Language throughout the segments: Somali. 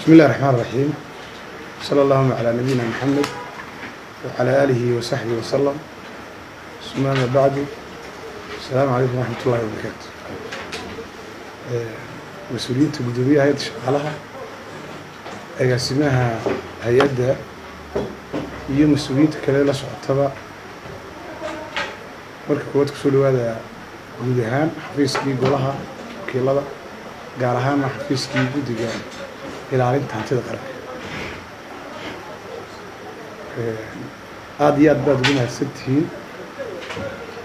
بسم الله الرحمن الرحيم، صلى اللهم على نبينا محمد وعلى آله وصحبه وسلم، ثم أما بعد، السلام عليكم ورحمة الله وبركاته. Mas-uuliyiinta, guddoomiyaha hay-adda shaqaalaha, agaasimaha hay-adda iyo mas-uuliyiinta kale la socotaba, marka koowaad kusoo dhawaada guud ahaan xafiiskii golaha wakiilada, gaar ahaana xafiiskii guddiga ilaalinta hantida qaranka. Aada iyo aad baad ugu mahadsan tihiin.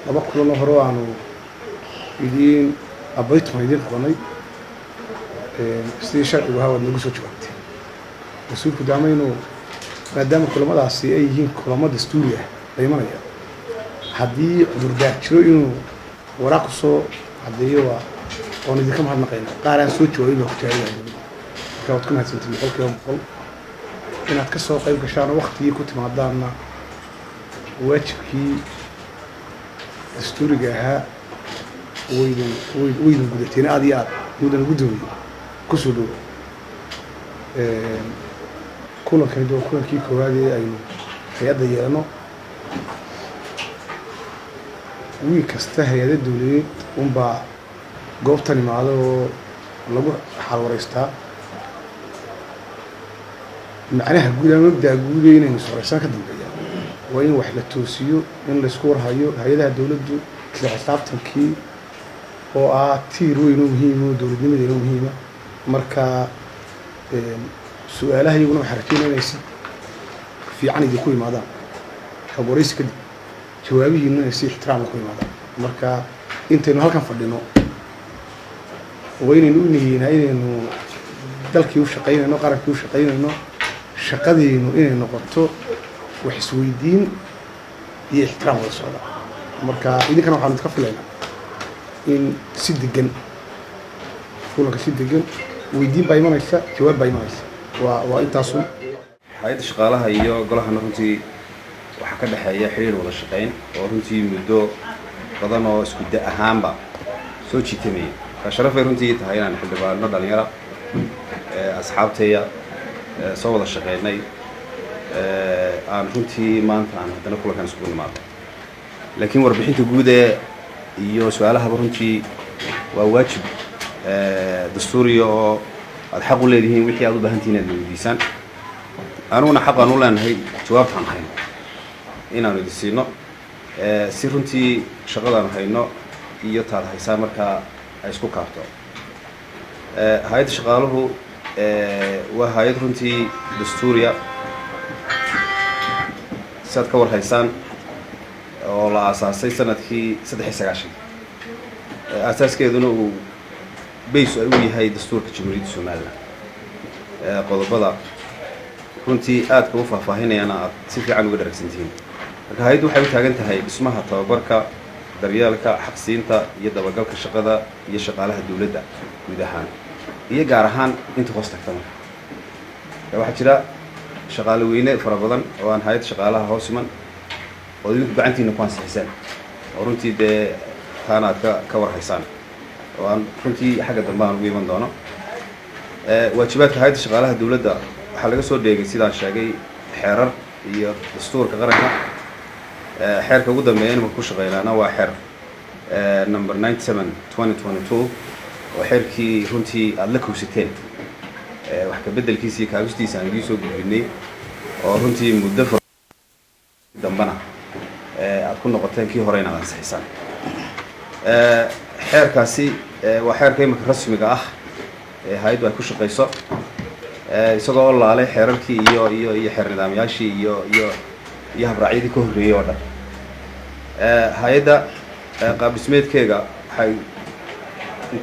Laba kulanoo hore aanu idiin appointment idiin qabanay, sidii sharcigu ahaa waad nagu soo jawaabtay. Mas-uulku daamaynu, maadaama kulamadaasi ay yihiin kulamo dastuuri ah la imanaya, haddii cudurdaar jiro inuu waraaq kusoo caddeeyo, waa oon idinka mahadnaqayna. Qaar aan soo jawaabin baa ku jaawayaa. Marka waad ku mahadsantiin 100% inaad ka soo qayb gashaan oo waktigii ku timaadaanna. Waajibkii dastuuriga ahaa waydin waydin gudateen. Aada iyo aad, mudan guddoomiye, kusoo dhowo. Kulankani de waa kulankii koowaad ee aynu hay-adda yeelano. Wiil kasta hay-ada dawladeed unbaa goobtan imaado oo lagu xaalwareystaa. Macnaha guud ama mabdaa guude inaynu iswareysaan ka dambeeya waa in wax la toosiyo, in laysku warhayo hay-adaha dawladdu, isla xisaabtankii oo ah tiir weyn oo muhiima oo dowladnimadeena muhiima. Marka su-aalaha iyaguna waxaan rajeynaya inay si fiican idinku imaadaan xog waraysi kadib, jawaabihiina inay si ixtiraamla ku imaadaan. Marka intaynu halkan fadhino waa inaynu u niyeynaa inaynu dalkii u shaqaynayno, qarankii u shaqaynayno, shaqadeynu inay noqoto wax isweydiin iyo ixtiraam wada socda. Marka idinkana waxaanu idinka filaynaa in si degan kulanka, si degan, weydiin baa imanaysa, jawaab baa imanaysa. Waa intaasun. Hay-adda shaqaalaha iyo golahana runtii waxaa ka dhexeeya xiriir wada shaqayn oo runtii muddo badan oo isku da ahaanba soo jiitamayay. Marka sharafay runtii tahay inaan xildhibaano dhalinyara asxaabtaya soo wada shaqaynay aan runtii maanta aan haddana kulankan iskugu nimaado. Laakiin warbixinta guud ee iyo su-aalahaba runtii waa waajib dastuuriya oo aad xaq u leedihiin wixii aad u baahantihiin inaad weydiisaan, aniguna xaq aan u leenahay jawaabtaan hayno inaanu idin siino, si runtii shaqadaanu hayno iyo taad haysaan markaa ay isku kaabto. Hay-adda shaqaaluhu waa hay-ad runtii dastuuriya, si aad ka war haysaan, oo la aasaasay sanadkii 93, aasaaskeeduna uu base ay u yahay dastuurka Jamhuuriyadda Somaliland. Qodobada runtii aadka u faahfaahinayana aad si fiican uga dharagsantihiin. Marka hay-addu waxay u taagan tahay dhismaha, tababarka, daryeelka, xaqsiinta iyo dabagalka shaqada iyo shaqaalaha dowladda guud ahaan iyo gaar ahaan inta hoos tagta. Marka waxaa jira shaqaale weyne fara badan oo aan hay-adda shaqaalaha hoos iman oo idinku gacantiina ku ansixiseen, oo runtii dee taana aad ka war haysaan, oo aan runtii xagga dambe aan ugu iman doono. Waajibaadka hay-adda shaqaalaha dowladda waxaa laga soo dheegay, sidaan sheegay, xeerar iyo dastuurka qaranka. Xeerka ugu dambeeya imaka ku shaqeynaana waa xeer number 97/2022, oo xeerkii runtii aada la kowsateen wax ka beddelkiisa iyo kaabistiisa aan idiin soo gudbinay, oo runtii muddo dambana aad ku noqoteen kii hore inaad ansixisaan. Xeerkaasi waa xeerka imika rasmiga ah ee hay-addu ay ku shaqeyso, isagoo oo laalay xeerarkii iyo xeer nidaamyaashii iyo habraacyadii ka horreeyey oo dhan. Hay-adda qaab dhismeedkeega waxay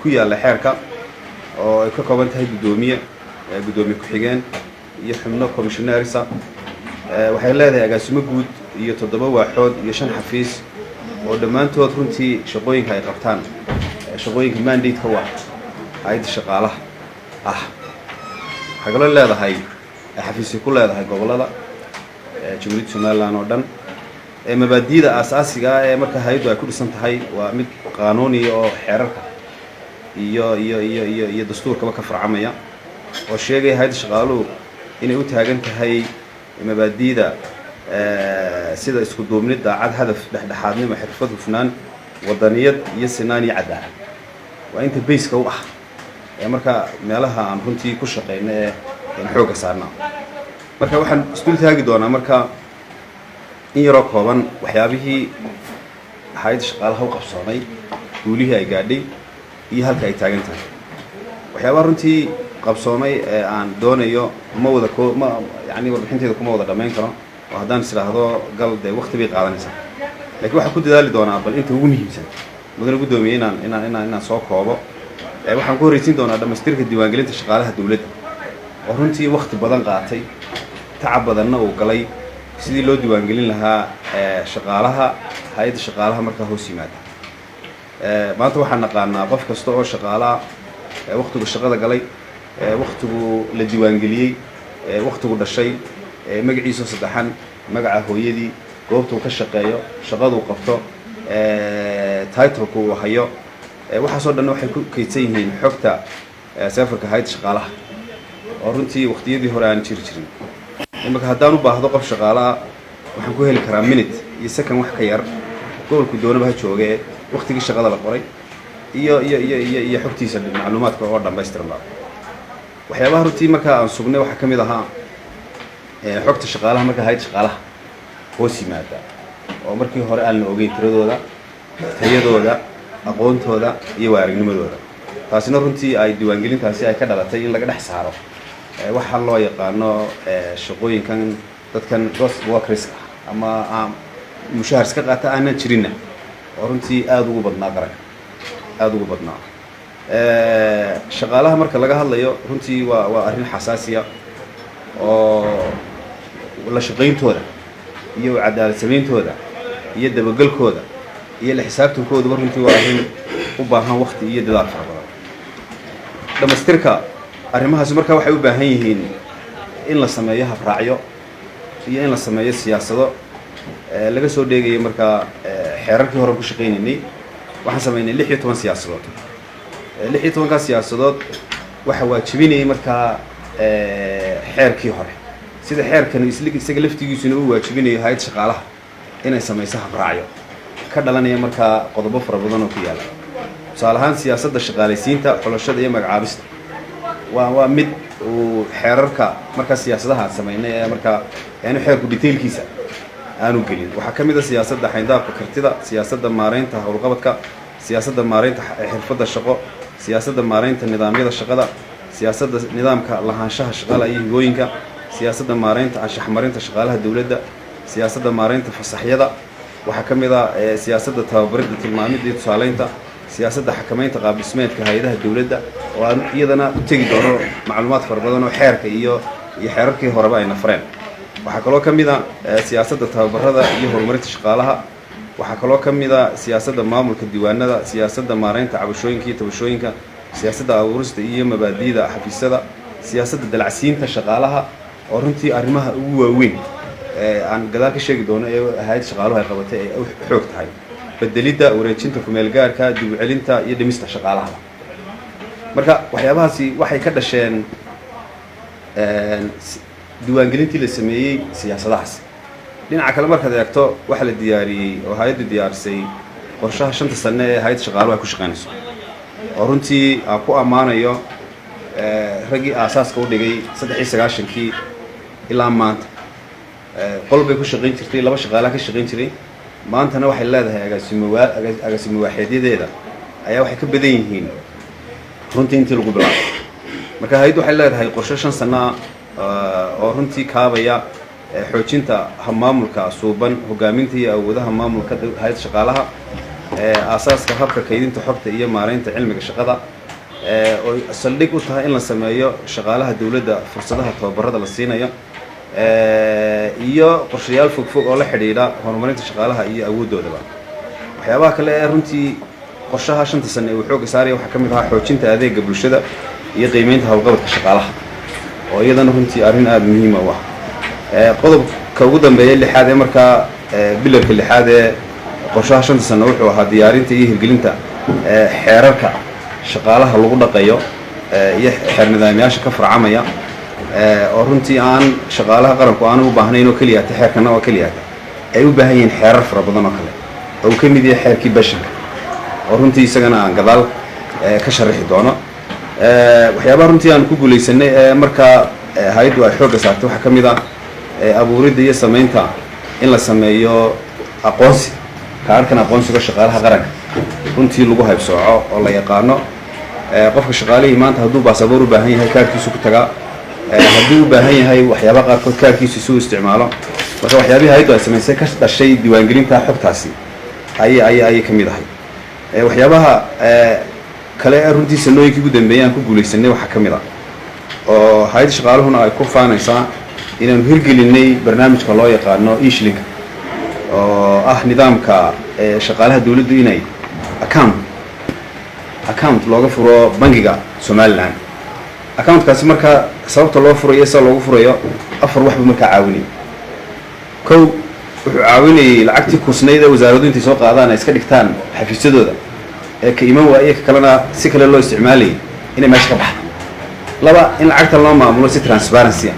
ku yaalla xeerka, oo ay ka kooban tahay guddoomiye, guddoomiye ku-xigeen iyo xubno commissionaires ah. Waxay leedahay agaasimo guud iyo toddoba waaxood iyo shan xafiis, oo dhammaantood runtii shaqooyinka ay qabtaan shaqooyinka mandate-ka u ah hay-adda shaqaalaha ah. Waxay kaloo leedahay xafiisay ku leedahay gobollada Jamhuuriyadda Somaliland oo dhan. Mabaadi'da aasaasiga ah ee marka hay-addu ay ku dhisan tahay waa mid qaanuuniya oo xeerarka iyo dastuurkaba ka farcamaya. Oo sheegaya hay-adda shaqaaluhu inay u taagan tahay mabaadiida sida isku duubnid, daacad, hadaf, dhexdhexaadnimo, xirfad, hufnaan, wadaniyad iyo sinaan iyo cadaalad. Waa inta base-ka u ah ee marka meelaha aan runtii ku shaqeyno ee aan xoogga saarnaa. Marka waxaan isdul taagi doonaa marka in yaroo kooban waxyaabihii hay-adda shaqaalaha u qabsoomay, guulihii ay gaadhay iyo halka ay taagan tahay. Waxyaabaha runtii qabsoomay ee aan doonayo ma wada ko ma yani warbixinteeda kuma wada dhammayn karo, oo haddaan is idhaahdo gal dee wakti bay qaadanaysaa, lakiin waxaan ku dadaali doonaa bal inta ugu muhiimsan, mudane guddoomiye, inaan soo koobo. Waxaan ku horreysiin doonaa dhamaystirka diiwaangelinta shaqaalaha dowladda, oo runtii wakti badan qaatay, tacab badanna uu galay sidii loo diiwaangelin lahaa shaqaalaha hay-adda shaqaalaha markaa hoos yimaada. Maanta waxaan naqaanaa qof kasta oo shaqaalaha waktigu shaqada galay, waktigu la diiwaangeliyey, waktigu dhashay, magaciisoo saddexan, magaca hooyadii, goobtuu ka shaqeeyo, shaqaduu qabto, title-ku uu hayo. Waxaasoo dhanna waxay ku kaydsan yihiin xogta server-ka hay-adda shaqaalaha, oo runtii waqtiyadii hore aan jiri jirin. Imika haddaan u baahdo qof shaqaale ah, waxaan ku heli karaa minute iyo second wax ka yar, gobolku doonaba ha jooge, waktigii shaqada la qoray iyo xogtiisa macluumaadka oo dhammaystiranba. Waxyaabaha runtii markaa aan sugnay waxaa ka mid ahaa xogta shaqaalaha marka hay-adda shaqaalaha hoos yimaada, oo markii hore aan la ogeyn tiradooda, tayadooda, aqoontooda iyo waaya-aragnimadooda. Taasina runtii ay diiwaangelintaasi ay ka dhalatay in laga dhex saaro waxaa loo yaqaano shaqooyinkan dadkan ghost workers ah ama mushahar iska qaata aanan jirinna, oo runtii aada ugu badnaa qaranka, aada ugu badnaa. Shaqaalaha marka laga hadlayo, runtii waa arrin xasaasiya, oo la shaqayntooda iyo cadaalad samayntooda iyo dabagelkooda iyo la xisaabtankooduba runtii waa arrin u baahan wakti iyo dadaal fara badan. Dhamaystirka arrimahaasi markaa waxay u baahan yihiin in la sameeyo habraacyo iyo in la sameeyo siyaasado laga soo dheegayay. Markaa xeerarkii hore ku shaqaynaynay waxaan samaynay 16 siyaasadood. 16-kaa siyaasadood waxa waajibinayay markaa xeerkii hore, sida xeerkan isaga laftigiisuna uu waajibinayo hay-ad shaqaalaha inay samayso habraacyo ka dhalanaya markaa qodobo fara badan oo ku yaalla. Tusaale ahaan, siyaasadda shaqaalaysiinta, xulashada iyo magacaabista waa mid uu xeerarka markaa siyaasadaha aan samaynay ee markaa yaani xeerku detail-kiisa aanu gelin. Waxaa ka mid a siyaasadda xayndaabka kartida, siyaasadda maareynta howlqabadka, siyaasadda maareynta xirfadda shaqo, siyaasadda maareynta nidaamyada shaqada, siyaasadda nidaamka lahaanshaha shaqaalaha iyo hibooyinka, siyaasadda maareynta anshaxmarinta shaqaalaha dowladda, siyaasadda maareynta fasaxyada. Waxaa ka mid a siyaasadda tababaridda, tilmaamidda iyo tusaaleynta, siyaasadda xakamaynta qaabdhismeedka hay-adaha dowladda, oo aan iyadana u tegi doono macluumaad fara badan oo xeerka iyo xeerarkii horeba ay nafareen. Waxaa kaloo ka mid a siyaasadda tababarada iyo horumarinta shaqaalaha. Waxaa kaloo ka mid a siyaasadda maamulka diiwaanada, siyaasadda maareynta cabashooyinka iyo tabashooyinka, siyaasadda abuurista iyo mabaadi'da xafiisyada, siyaasadda dalacsiinta shaqaalaha, oo runtii arrimaha ugu waaweyn ee aan gadaal ka sheegi doono ee hay-adda shaqaaluhu ay qabatay ay u xoog tahay bedelidda, wareejinta kumeelgaarka, dib u celinta iyo dhimista shaqaalaha. Marka waxyaabahaasi waxay ka dhasheen diiwaangelintii la sameeyey siyaasadahaas. Dhinaca kale markaad eegto, waxaa la diyaariyey oo hay-addu diyaarisay qorshaha 5-ta sane ee hay-adda shaqaaluhu ay ku shaqaynayso, oo runtii aan ku ammaanayo raggii aasaaska u dhigay 93-kii ilaa maanta. Qol bay ku shaqayn jirtay, laba shaqaalaha ka shaqayn jiray. Maantana waxay leedahay agaasimo agaasimo waaxeedyadeeda ayaa waxay ka badan yihiin runtii intii lagu bilaabay. Marka hay-addu waxay leedahay qorshe 5 sano ah oo runtii kaabaya xoojinta maamulka suuban, hogaaminta iyo awoodaha maamulka hay-adda shaqaalaha, aasaaska habka kaydinta xogta iyo maareynta cilmiga shaqada, oo saldhig u tahay in la sameeyo shaqaalaha dowladda fursadaha tababarada la siinayo, iyo qorshayaal fogfog oo la xidhiidha horumarinta shaqaalaha iyo awooddoodaba. Waxyaabaha kale ee runtii qorshaha 5-ta sane ee uu xoogga saaraya waxaa ka mid ahaa xoojinta adeega bulshada iyo qiimeynta howlqabadka shaqaalaha, oo iyadana runtii arrin aada muhiima u ah. Qodobka ugu dambeeya lixaad ee markaa pillar-ka lixaad ee qorshaha 5-ta sane wuxuu ahaa diyaarinta iyo hirgelinta xeerarka shaqaalaha lagu dhaqayo. iyo xeer nidaamyaasha ka farcamaya, oo runtii aan shaqaalaha qaranku aanu u baahnayn oo keliyaata xeerkana oo keliyaata, ay u baahan yihiin xeerar fara badan oo kale, oo uu ka mid yahay xeerkii pensionka, oo runtii isagana aan gadaal ka sharaxi doono. Waxyaabaha runtii aan ku guulaysanay ee markaa hay-addu ay xoogga saartay waxaa ka mid ah abuuridda iyo samaynta in la sameeyo aqoonsi, kaarkan aqoonsiga shaqaalaha qaranka runtii lagu haybsooco oo la yaqaano. Qofka shaqaalihii maanta hadduu baasaboor u baahan yahay, kaarkiisu ku tagaa. Hadduu u baahan yahay waxyaabaha qaarkood, kaarkiisu si u isticmaalo. Marka waxyaabihii hay-addu ay samaysay ka dhashay diiwaangelinta xogtaasi ayay ka mid ahay. Waxyaabaha kale ee runtii sanooyinkii ugu dambeeyay aan ku guulaysanay waxaa ka mid ah, oo hay-adda shaqaaluhuna ay ku faanaysaa, inaanu hirgelinay barnaamijka loo yaqaano e-shilinka, oo ah nidaamka shaqaalaha dawladdu inay account looga furo bangiga Somaliland. Accountkaasi markaa sababta loo furayo, sida loogu furayo, afar wax buu markaa caawinayay. Kow, wuxuu caawinayay lacagtii kusnayd ee wasaaraddu intay soo qaadaan ay iska dhigtaan xafiisyadooda ee ka iman waaye, ka kalena si kale loo isticmaalayay, inay meesha ka baxdo. Laba, in lacagta loo maamulo si transparency ah.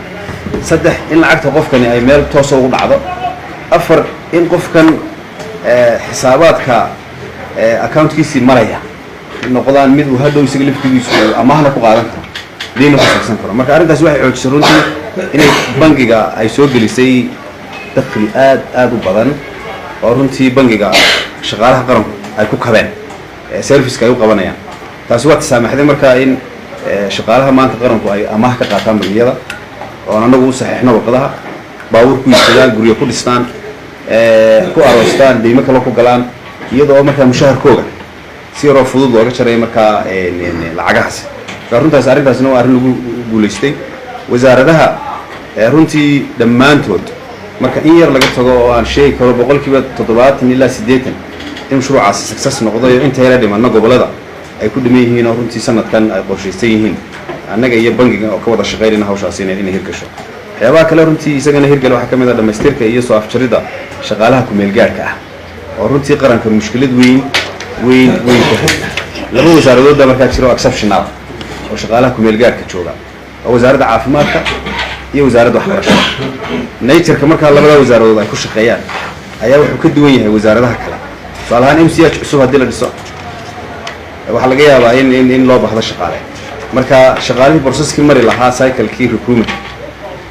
Saddex, in lacagta qofkani ay meel toosa ugu dhacdo. Afar, in qofkan xisaabaadka accountkiisii maraya noqdaan mid uu hadhow isaga laftigiisu uu amaahna ku qaadan karo, deynna ku saabsan karo. Marka arrintaasi waxay xoojisay runtii inay bangiga ay soo gelisay dakhli aad aad u badan, oo runtii bangiga shaqaalaha qaranku ay ku kabeen serviceka ay u qabanayaan. Taasi waa tasaamaxday markaa in shaqaalaha maanta qaranku ay amaah ka qaataan bangiyada, oon annagu u saxiixno warqadaha, baabuur ku iibsadaan, guryo ku dhistaan, ku aroostaan, deymo kale ku galaan, iyadoo markaa mushaharkooga si yaroo fudud looga jaray markaa lacagahaasi. Marka runtaas arrintaasina waa arrin lagu guulaystay. Wasaaradaha runtii dhammaantood, marka in yar laga tago oo aan sheegi karo 70% ilaa 80% in mashruucaasi success noqday, oo inta yara dhimanna gobollada ay ku dhiman yihiin, oo runtii sanadkan ay qorshaysan yihiin annaga iyo bangiga oo ka wada shaqaynayna hawshaasi inay hirgasho. Waxyaabaha kale runtii isagana hirgale waxaa ka mid ah dhamaystirka iyo soo afjarida shaqaalaha ku-meelgaadhka ah, oo runtii qaranka mushkilad weyn weyn weyn ku haysta. Laba wasaaradood baa markaa jira oo exceptional oo shaqaalaha ku-meelgaadhka jooga, oo Wasaaradda Caafimaadka iyo Wasaaradda Waxbarashada. Natureka markaa labada wasaaradood ay ku shaqeeyaan ayaa wuxuu ka duwan yahay wasaaradaha kale. Tusaale ahaan, MCH cusub haddii la dhiso, waxaa laga yaabaa in loo baahdo shaqaale. Marka shaqaalihii processkii mari lahaa, cyclekii recruitment,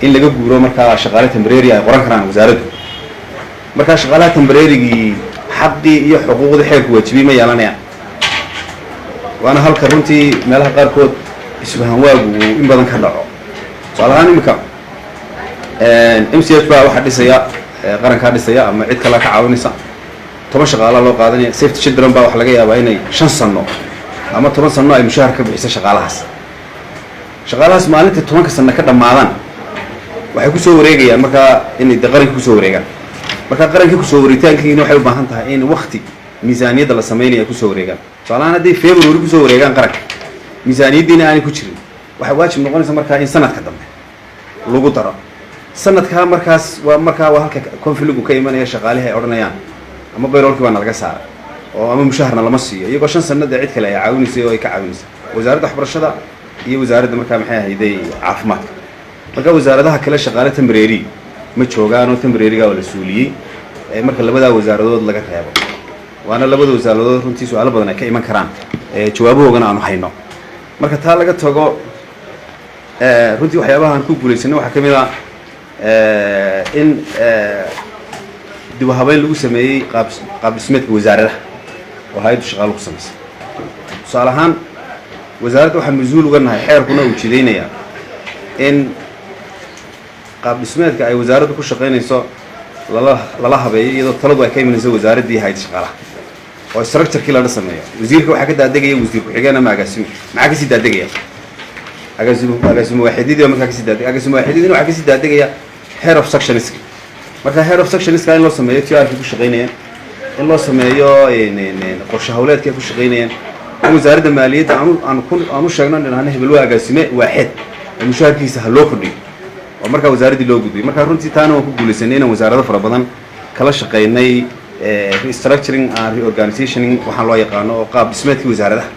in laga guuro, markaa shaqaale temporary ay qoran karaan wasaaraddu. Markaa shaqaalaha temporarygii xaqii iyo xuquuqdii xeerku waajibiyey ma yeelanayaan, waana halka runtii meelaha qaarkood isfahan waagu uu in badan ka dhaco. Tusaale ahaan, imika MCH baa waxaa dhisaya qarankaa dhisaya ama cid kalea ka caawinaysa, 10 shaqaalaa loo qaadanaya. Save the Children baa waxaa laga yaabaa inay 5 sano ama 10 sano ay mushahar ka bixiso shaqaalahaas. Shaqaalahaas maalintai 10ka sano ka dhammaadaan, waxay kusoo wareegayaan markaa inay de qarankii kusoo wareegaan. Marka qarankii kusoo wareegitaankiina waxay u baahan tahay in wakti miisaaniyadda la sameynaya ay kusoo wareegaan. Tusaalahaan, hadday February kusoo wareegaan qaranka, miisaaniyaddiina aanay ku jirin, waxay waajib noqonaysa markaa in sanadka dambe lagu daro sanadkaa. Markaas waa markaa waa halka conflictgu ka imanaya, shaqaalihii ay odhanayaan ama payrollkii baa nalaga saaray oo ama mushaharna lama siiyo, iyagoo 5 sano dee cid kale ay caawinaysay oo ay ka caawinaysay, Wasaaradda Waxbarashada iyo wasaaradda markaa maxay ahayday caafimaadka. Marka wasaaradaha kale shaqaale temporary ma joogaan, oo temporaryga waa la suuliyey marka labadaa wasaaradood laga reebo, waana labada wasaaradood runtii su-aalo badan ay ka iman karaan, jawaabahoogana aanu hayno. Marka taa laga tago, runtii waxyaabaha aan ku guulaysanay waxaa ka mid ah in dib u habeyn lagu sameeyey qaab dhismeedka wasaaradaha oo hay-addu shaqaalo ku samaysay. Tusaale ahaan, wasaaradda waxaa mas-uul uga nahay, xeerkuna uu jidaynayaa, in qaab dhismeedka ay wasaaraddu ku shaqaynayso lala habeeyo, iyadoo taladu ay ka imanayso wasaaraddii hay-adda shaqaalaha, oo structurekii lala sameeyo. Wasiirka waxaa ka daadegaya wasiir ku-xigeen ama agaasimo. Maxaa kasii daadegaya? Agaasimo waaxididii baa markaa kasii daadegaya. Agaasimo waaxididina waxaa kasii daadegaya head of sectionska. Marka head of sectionska in loo sameeyo TR-kii ku shaqaynayeen, in loo sameeyo qorshe hawleedkii ay ku shaqaynayeen, in Wasaaradda Maaliyadda aanu sheegno, dhahno hebel waa agaasime waaxid oo mushaharkiisa ha loo kordhiyo, oo markaa wasaaraddii loo gudbiyo. Marka runtii taana waan ku guulaysanay inaan wasaarado fara badan kala shaqaynay restructuring and reorganizationing waxaan loo yaqaano, oo qaab dhismeedkii wasaaradaha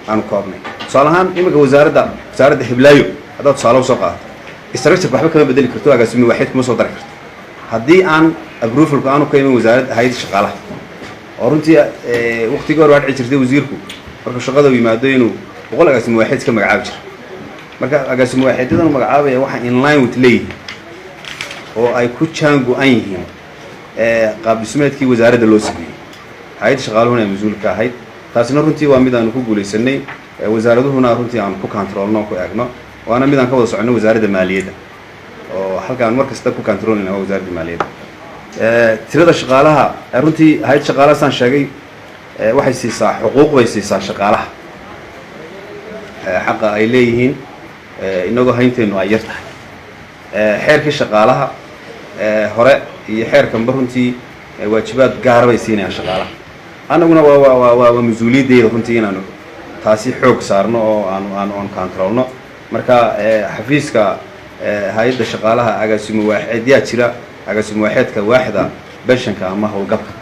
aanu koobnay. Tusaale ahaan, iminka wasaaradda hiblaayo haddaad tusaale usoo qaadato, structure waxba kama bedeli karto, agaasime waaxid kuma soo dari karto haddii aan approvalku aanu ka iman wasaaradda, hay'adda shaqaalaha. Oo runtii waqtigii hore waa dhici jirtay wasiirku markuu shaqada u yimaado inuu 100 agaasime waaxid iska magacaabi jira. Marka agaasime waaxidyadan u magacaabaya waxaa in line with leeyihiin oo ay ku jaan go-an yihiin qaab dhismeedkii wasaaradda loo sameeyey, hay'adda shaqaaluhuna ay mas-uul ka ahayd. Taasina runtii waa mid aanu ku guulaysanay, wasaaraduhuna runtii aanu ku controlno, ku eegno, waana mid aan ka wada soconno wasaaradda maaliyadda, oo halkaan mar kasta ku controlina waa wasaaradda maaliyadda. Tirada shaqaalaha, runtii hay'ad shaqaalaha saan sheegay, waxay siisaa xuquuq bay siisaa shaqaalaha, xaqa ay leeyihiin, inagoo haynteennu ay yar tahay. Xeerkii shaqaalaha hore iyo xeerkanba runtii waajibaad gaara bay siinayaan shaqaalaha. Annaguna waa mas-uuliyaddeeda runtii inaanu taasi xoog saarno oo aanu controlno. Marka xafiiska hay'adda shaqaalaha agaasimo waaxeedyaa jira, agaasimo waaxeedka waaxda benshanka ama howlgabka,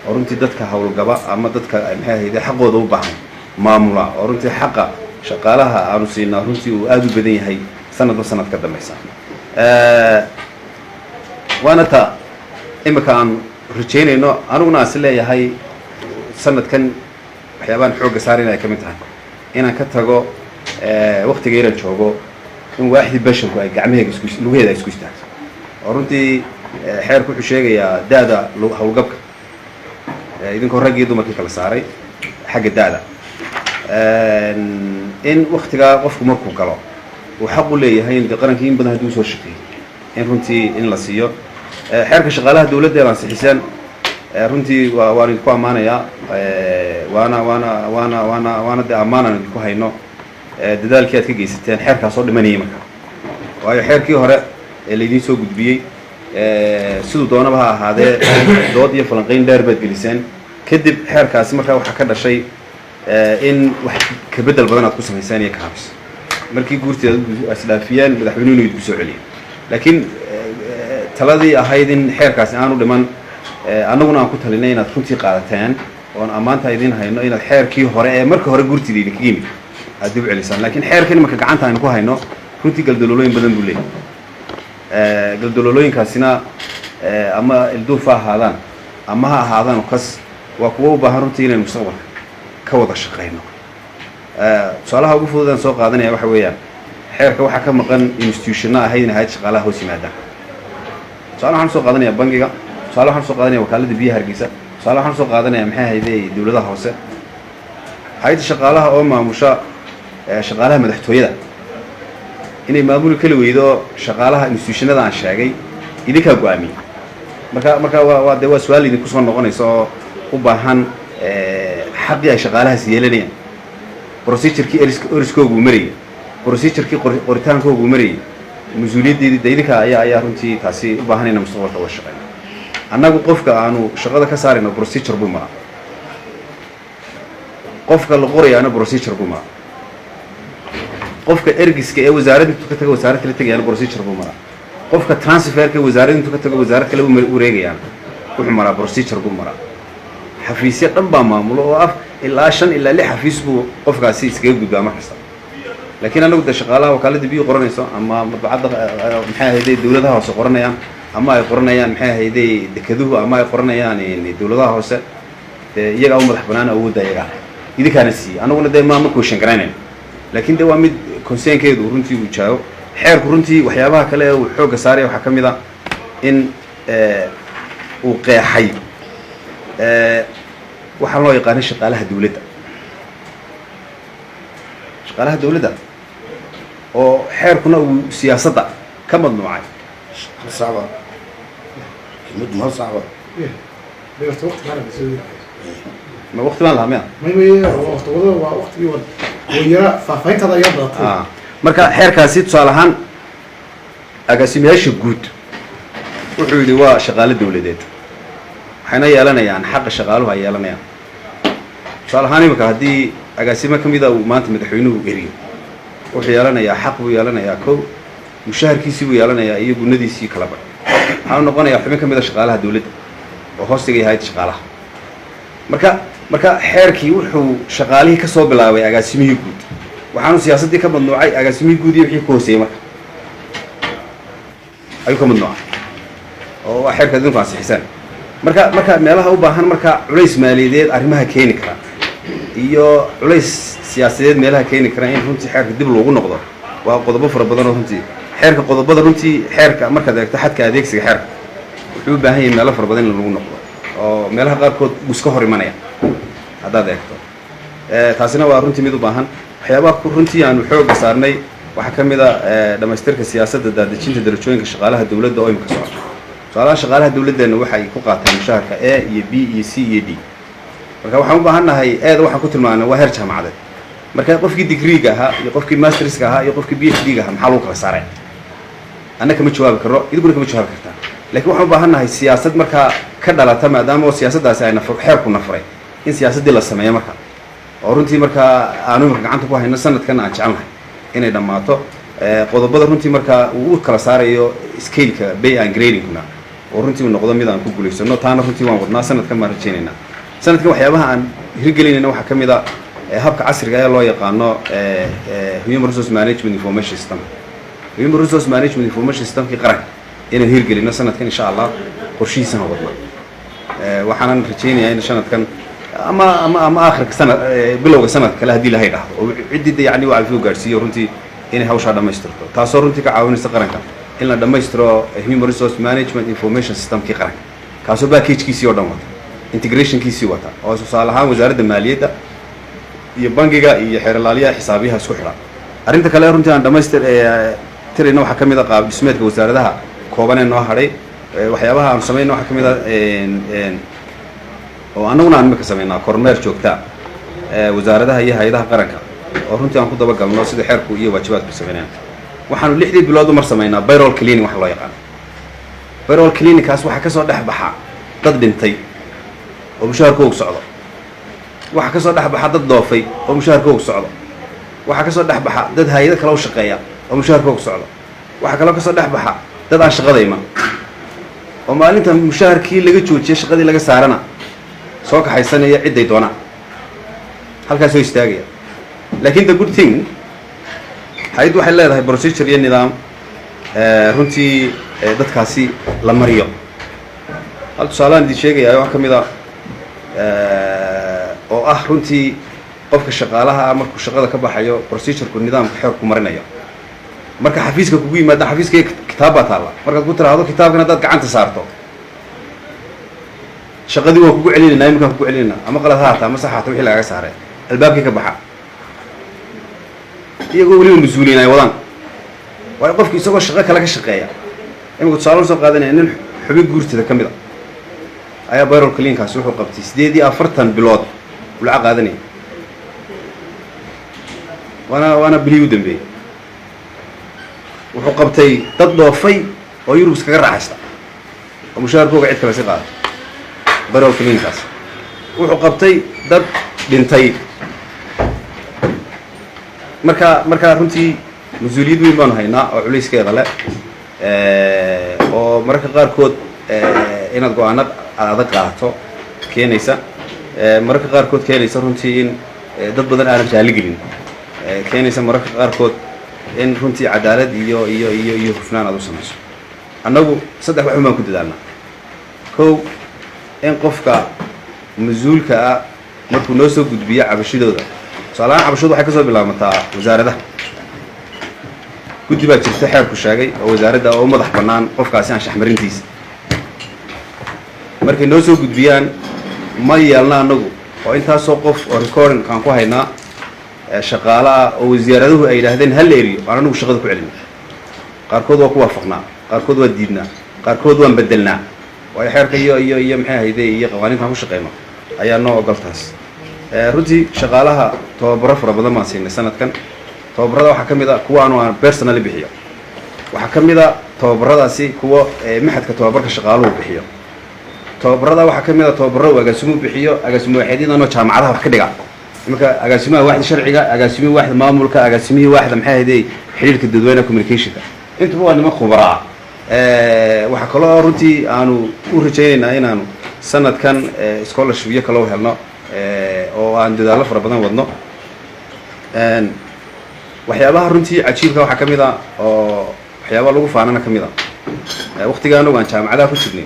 oo runtii dadka howlgaba ama dadka, maxay ahayde, xaqooda u baahan maamula, oo runtii xaqa shaqaalaha aanu siinaa runtii uu aada u badan yahay sanadba sanad ka dambaysa. Waana ta imika aan rajaynayno, aniguna aan is leeyahay sanadkan waxyaabahan xoogga saarayna ay ka mid tahay inaan ka tago waktiga inaan joogo in waaxdii benshanku ay gacmaheega isku lugaheeda ay isku istaagto. Oo runtii xeerku wuxuu sheegayaa da-da howlgabka, idinkoo raggii dumarkii kala saaray xagga da-da, in waktigaa qofku markuu galo uu xaq u leeyahay in de qarankii in badan haddii usoo shaqeeyey in runtii in la siiyo. Xeerka shaqaalaha dawladda eed ansixiseen runtii waan idinku ammaanayaa, waana dee ammaan aan idinku hayno dadaalkii aad ka geysateen xeerkaas oo dhimanayay marka, waayo xeerkii hore ee laydiin soo gudbiyey siduu doonaba ha ahaadee dood iyo falanqayn dheer baad geliseen. Kadib xeerkaasi markaa waxaa ka dhashay in wax kabedel badan aad ku samayseen iyo kaabis. Markii guurteeda isdhaafiyeen, madaxweynuhu inuu idinku soo celiyey, laakiin taladii ahayd in xeerkaasi aanu dhiman, annaguna aan ku talinay inaad runtii qaadateen, oon ammaanta idiin hayno inaad xeerkii hore ee marka hore guurtida idinkaga yimid aad dib u celisaan. Laakiin xeerkan imanka gacanta aynu ku hayno runtii galdaloolooyin badan buu leeyahay. Galdaloolooyinkaasina ama ilduuf ha ahaadaan ama ha ahaadaan kas, waa kuwo u baahan runtii inaynu mustaqbalka ka wada shaqayno. Tusaalaha ugu fudud aan soo qaadanaya waxa weeyaan xeerka waxaa ka maqan institutionna ahayd in hay'ad shaqaalaha hoos yimaadaan. Tusaale waxaan usoo qaadanaya bangiga, tusaale waxaan usoo qaadanaya wakaaladda biyaha Hargeysa, tusaale waxaan usoo qaadanaya, maxay ahayday, dawladaha hoose. Hay'adda shaqaalaha oo maamusha shaqaalaha madaxtooyada inay maamuli kali weydo shaqaalaha institutionada aan sheegay, idinkaa go-aamiyey. Marka waa dee waa su-aal idinku soo noqonaysa oo u baahan xaqii ay shaqaalahaas yeelanayaan, procedurekii eriskooguu marayay, procedurekii qoritaankoogu marayay, mas-uuliyaddeedii de idinka ayaa runtii taasi u baahan ina mustaqbalka uga shaqeyno. Annagu qofka aanu shaqada ka saarayno procedure buu maraa, qofka la qorayaana procedure buu maraa, qofka ergiska ee wasaaradda intuu ka tago wasaarad kale tegayaana procedure buu maraa, qofka transferka ee wasaaradda intuu ka tago wasaarad kale u wareegayaana wuxuu maraa procedure buu maraa. Xafiisyo dhan baa maamulo oo af ilaa shan ilaa lix xafiis buu qofkaasi iskaga gudbaa mar kasta. Laakiin anagu de shaqaalaha wakaaladda biyu qoranayso ama madbacadda, maxay ahayday, dawladaha hoose qoranayaan ama ay qoranayaan, maxay ahayday, dekeduhu ama ay qoranayaan dawladaha hoose, dee iyagaa u madax banaan, awoodda iyagaa idinkaana siiyey. Annaguna dee ma question garaynayno, laakiin de waa mid concernkeedu runtii uu jaago. Xeerku runtii waxyaabaha kale ee uu xoogga saaraya waxaa ka mid a in uu qeexay waxaa loo yaqaanay shaqaalaha dawladda, shaqaalaha dawladda oo xeerkuna uu siyaasadda ka madnuucay. Hal saacba kelmaddu ma hal saacba? Horta waqti gaara soo Ma waqti baan lahaa miya? May, waqti wada waa waqtigii wayara faahfaahintaada ayaa badatay. Marka xeerkaasi tusaale ahaan agaasimayaasha guud wuxuu yidhi waa shaqaale dawladeed, waxayna yeelanayaan xaqa shaqaaluhu ay yeelanayaan. Tusaale ahaan imika haddii agaasimo ka mida uu maanta madaxweynuhu eriyo, wuxuu yeelanayaa xaq buu yeelanayaa, kow mushaharkiisii buu yeelanayaa iyo gunadiisii kalaba. Waxaanu noqonayaa xubin ka mida shaqaalaha dawladda oo hoostiga yahay shaqaalaha. Marka xeerkii wuxuu shaqaalihii ka soo bilaabay agaasimihii guud. Waxaanu siyaasaddii ka madnuucay agaasimihii guud iyo wixii ka hooseeyey. Marka ayuu ka madnuucay oo waa xeerka adinku ansixisaan. Marka meelaha u baahan marka culays maaliyadeed arrimaha keeni kara iyo culays siyaasadeed meelaha keeni kara in runtii xeerka dib loogu noqdo waa qodobo fara badan oo runtii xeerka, qodobada runtii xeerka markaad eegto xadka adeegsiga xeerka wuxuu u baahan yahay meelo fara badan in lagu noqdo oo meelaha qaarkood wuu iska hor imanaya haddaad eegto. Taasina waa runtii mid u baahan. Waxyaabaha runtii aanu xoogga saarnay waxaa ka mid a dhamaystirka siyaasadda daadejinta darajooyinka shaqaalaha dowladda oo imika socota. Tusaalaha, shaqaalaha dowladdeenna waxay ku qaataan mushaharka A iyo B iyo C iyo D. Marka waxaan u baahan nahay A-da waxaan ku tilmaamnay waa heer jaamacadeed. Marka qofkii degreega ahaa iyo qofkii masterska ahaa iyo qofkii PhD-ga ahaa maxaa lagu kala saaray? Anna kama jawaabi karno, idinkuna kama jawaabi kartaan, lakin waxaan u baahan nahay siyaasad markaa ka dhalata, maadaama oo siyaasaddaasi ay nafar xeerku nafuray, in siyaasaddii la sameeyo marka oo runtii markaa aanu imika gacanta ku hayno, sanadkan aan jecelnahay inay dhammaato. Qodobada runtii markaa uu u kala saarayo scaleka pay and gradingkuna oo runtii uu noqdo mid aan ku guulaysano, taana runtii waan wadnaa, sanadkan baan rajaynaynaa. Sanadkan waxyaabaha aan hirgelinayna waxaa ka mid a habka casriga ee loo yaqaano human resource management information system, human resource management information systemkii qaranka inaan hirgelino sanadkan, insha Allah. Qorshihiisana wadna, waxaanan rajaynayaa in sanadkan ama aakhirka sanad, bilowga sanadka kale haddii ilahay dhahdo oo ciddii yani uu calfiu gaadhsiiyo runtii inay hawshaa dhammaystirto, taasoo runtii ka caawinaysa qaranka in la dhammaystiro human resource management information systemkii qaranka, kaasoo packagekiisii oo dhan wata, integrationkiisii wata, oo tusaale ahaan Wasaaradda Maaliyadda iyo bangiga iyo xeerlaaliyaha xisaabiyaha isku xidha. Arrinta kale runtii aan dhamaystir tirayna waxaa ka mid a qaab dhismeedka wasaaradaha kooban ee noo hadhay. Waxyaabaha aanu samayna waxaa ka mid a oo annaguna aan imika samaynaa kormeer joogtaa wasaaradaha iyo hay-adaha qaranka oo runtii aan ku dabagalno sida xeerku iyo waajibaadku samaynayaan. Waxaanu 6dii bilood umar samaynaa payroll cleaning waxa loo yaqaano. Payroll cleaningkaas waxaa kasoo dhex baxa dad dhintay oo mushaharkoogu socdo, waxaa kasoo dhex baxa dad dhoofay oo mushaharkoogu socdo, waxaa kasoo dhex baxa dad hay-ado kale u shaqeeya oo mushaharkoogu socdo, waxaa kaloo kasoo dhex baxa dad aan shaqada iman oo maalinta mushaharkii laga joojiyay, shaqadii laga saarana, soo kaxaysanaya cidday doonaan, halkaas soo istaagaya. Lakin the good thing, hay-addu waxay leedahay procedure iyo nidaam runtii dadkaasi la mariyo. Hal tusaaleaan idin sheegaya waxaa ka mid a oo ah runtii qofka shaqaalaha ah markuu shaqada ka baxayo procedureku, nidaamka xeerku marinayo. Marka xafiiska kugu yimaada, xafiiska kitaab baa taalla. Markaad ku tiraahdo kitaabkan haddaad gacanta saarto, shaqadii waan kugu celinayna, iminkaan kugu celinayna, ama qalad ha haata ama sax haata, wixii lagaga saaray albaabkii ka baxa, iyagoo weliba mas-uuliyiin ay wadaan. Waayo, qofki isagoo shaqo kale ka shaqeeya, imika tusaale soo qaadanaya, nin xubin guurtida ka mid a ayaa payroll cleankaasi wuxuu qabtay 48 bilood uu lacag qaadanaya, waana bilihii u dambeeyey. Wuxuu qabtay dad dhoofay oo Yurub iskaga raaxaysta oo mushaharkooga cid kale si qaada. Payroll cleankaas wuxuu qabtay dad dhintay. Marka runtii mas-uuliyad weyn baanu haynaa oo culayskeeda leh oo mararka qaarkood inaad go-aano adag qaato keenaysa, mararka qaarkood keenaysa runtii in dad badan aanan raali gelin, keenaysa mararka qaarkood in runtii cadaalad iyo hufnaan aad u samayso. Annagu saddex waxun baan ku dadaalnaa. Kow, in qofka mas-uulka ah markuu noo soo gudbiyo cabashidooda, tusaalahaan cabashadu waxay ka soo bilaabmataa wasaaradaha. Guddi baa jirta xeerku sheegay oo wasaaradda oo u madax bannaan qofkaasi anshaxmarintiisa. Markay noo soo gudbiyaan, ma yeelna annagu oo intaasoo qof oo recording aan ku haynaa shaqaale ah oo wasaaraduhu ay yidhaahdeen ha la eriyo, aan anagu shaqada ku celina. Qaarkood waa ku waafaqnaa, qaarkood waa diidnaa, qaarkood waan bedelnaa, waayo xeerka iyo maxay ahayde iyo qawaaniinta aan ku shaqeyno ayaa noo ogol taas. Runtii shaqaalaha tababaro fara badan baan siinay sanadkan. Tababarada waxaa ka mid a kuwa aanu aan personally bixiyo, waxaa ka mid a tababaradaasi kuwa machadka tababarka shaqaaluhu bixiyo, tababarada waxaa ka mid a tababaro uu agaasimuhu bixiyo, agaasimo waaxeedyadanoo jaamacadaha wax ka dhiga. Iminka agaasimaha waaxda sharciga, agaasimihii waaxda maamulka, agaasimihii waaxda maxay ahayde xidhiirka dadweynaha, communicationka, intuba waa niman khubaraa. Waxaa kaloo runtii aanu u rajaynaynaa inaanu sanadkan scholarship iyo kaloo helno oo aan dadaallo fara badan wadno. Waxyaabaha runtii cajiibka waxaa ka mid a oo waxyaabaha lagu faanana ka mid a, waqtiga anagu aan jaamacadaha ku jirnay,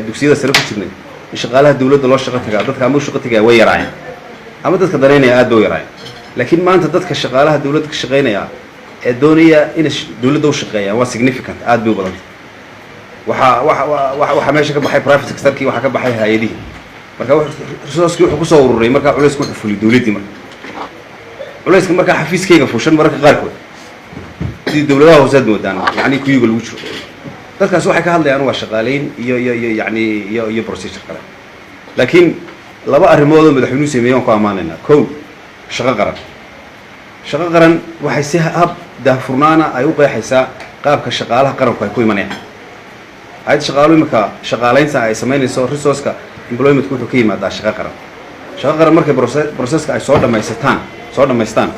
dugsiyada sare ku jirnay, in shaqaalaha dawladda loo shaqo tagaa, dadka ama u shaqo tagaya way yaraayeen ama dadka danaynaya aad bay u yaraayeen. Laakiin maanta dadka shaqaalaha dawladda ka shaqaynaya ee doonaya inay dawladda u shaqeeyaan waa significant, aad bay u badantay. Waxaa meesha ka baxay private sectorkii, waxaa ka baxay hay-adihii. Marka resourcekii wuxuu kusoo ururay, markaa culayska wuxuu fuliyay dawladdii. Marka culayska markaa xafiiskayga fushan mararka qaarkood sidii dawladaha hoosead moodaan, yacni kuyuga lagu jiro. Dadkaas waxay ka hadlayaan waa shaqaaleyn iyo yani iyo procedure kale. Laakiin laba arrimood oo madaxweynuhu sameeyey waan ku ammaanaynaa. Kow, shaqo qaran. Shaqo qaran waxay si hab daahfurnaana ay u qeexaysaa qaabka shaqaalaha qaranku ay ku imanayaan. Hay-adda shaqaaluhu imika shaqaalaynta ay samaynayso, resourceka employmentku wuxuu ka yimaadaa shaqo qaran. Shaqo qaran markay processka ay soo dhammaystaan,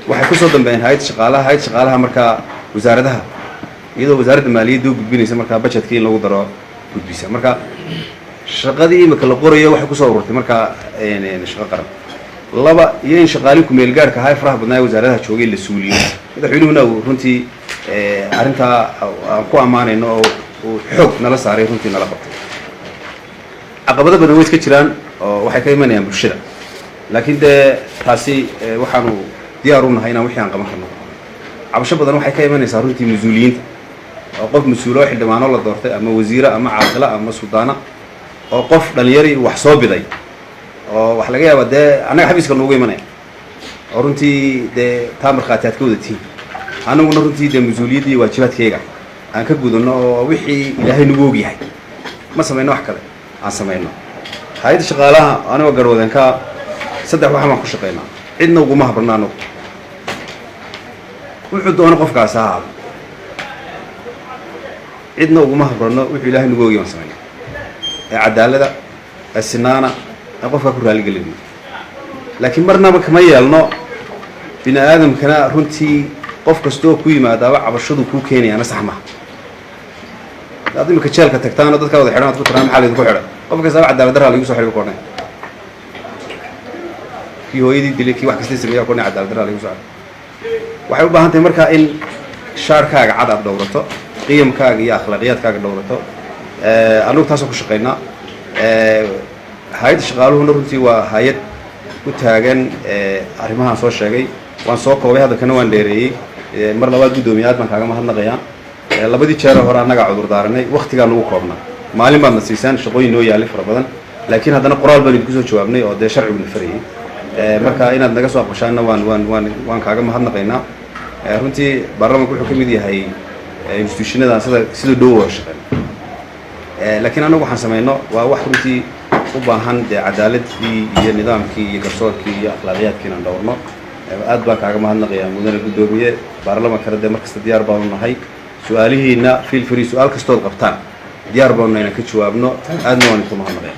waxay kusoo dambeeyeen hay-adda shaqaalaha. Hay-adda shaqaalaha markaa wasaaradaha, iyadoo wasaaradda maaliyadda u gudbinaysa markaa budgetkii in lagu daro gudbisa. Marka shaqadii imika la qorayo waxay kusoo ururtay markaa shaqo qaran. Laba, iyo in shaqaalii kumeel gaarhka ahaa ee faraha badnaa ee wasaaradaha joogay la suuliyo. Madaxweynuhuna uu runtii arrintaa aan ku ammaanayno oo uu xoog nala saaray, runtii nala qabtay. Caqabado badan way iska jiraan oo waxay ka imanayaan bulshada, laakiin dee taasi waxaanu diyaar u nahay inaan wixii aan qaban karno. Cabasho badan waxay ka imanaysaa runtii mas-uuliyiinta, oo qof mas-uulo, xildhibaano la doortay ama wasiira ama caaqila ama suldaana, oo qof dhalinyari wax soo biday oo wax laga yaaba dee annaga xafiiska noogu imanaya, oo runtii dee taa markhaati aad ka wada tihiin. Annaguna runtii dee mas-uuliyaddii waajibaadkayga aan ka gudano oo wixii Ilaahay nagu og yahay ma samayno, wax kale aan samayno. Hay-adda shaqaalaha anigoo garwadeenkaa, saddex waxaan baan ku shaqaynaa. Cidna uguma habrna anagu, wuxuu doono qofkaasi ha ahaado, cidna uguma habrano. Wuxuu Ilaahay nagu ogyahay baan samayna ee cadaalada ee sinaana ee qofkaa ku raaligelino, laakiin marnaba kama yeelno bini aadamkana. Runtii qof kastoo ku yimaadaaba cabashadu kuu keenayaana sax maha. Hadaad imika jeelka tagtaan oo dadkaa wada xidhan aad ku tiraan, "Maxaa laydinku xidhay?" Qof kastaaba "Cadaalad darraa laigu soo xidhay" ku odhanaya. Kii hooyadii dilay, kii wax kasta sameeya ku odhanaya, "Cadaalad darraa laigu soo xidhay." Waxay u baahan tahay markaa in shaarkaaga cad aad dhowrato, qiyamkaaga iyo akhlaaqiyaadkaaga dhowrato. Annagu taasoo ku shaqaynaa. Hay-adda shaqaaluhuna runtii waa hay-ad u taagan arrimahaan soo sheegay. Waan soo koobay, hadalkana waan dheereeyey. Mar labaad, guddoomiye, aad baan kaaga mahadnaqayaa. Labadii jeere hore annagaa cudur daaranay, waktigaa nagu koobnaa. Maalin baadna siisaan, shaqooyin noo yaalay fara badan, laakiin haddana qoraal baan idinku soo jawaabnay oo dee sharciguna farayay. Marka inaad naga soo aqbashaanna waan kaaga mahadnaqaynaa. Runtii baarlamanku wuxuu ka mid yahay institutionadan sida dhow wada shaqeyno, laakiin annagu waxaan samayno waa wax runtii u baahan dee cadaaladii iyo nidaamkii iyo garsoorkii iyo akhlaaqiyaadkii inaan dhowrno. Aad baan kaaga mahadnaqayaa, mudane guddoomiye. Baarlamankana dee markasta diyaar baanu nahay. Su-aalihiina feel free, su-aal kastood qabtaan diyaar baanu nahay inaan ka jawaabno. Aadna waan idinku mahadnaqaya.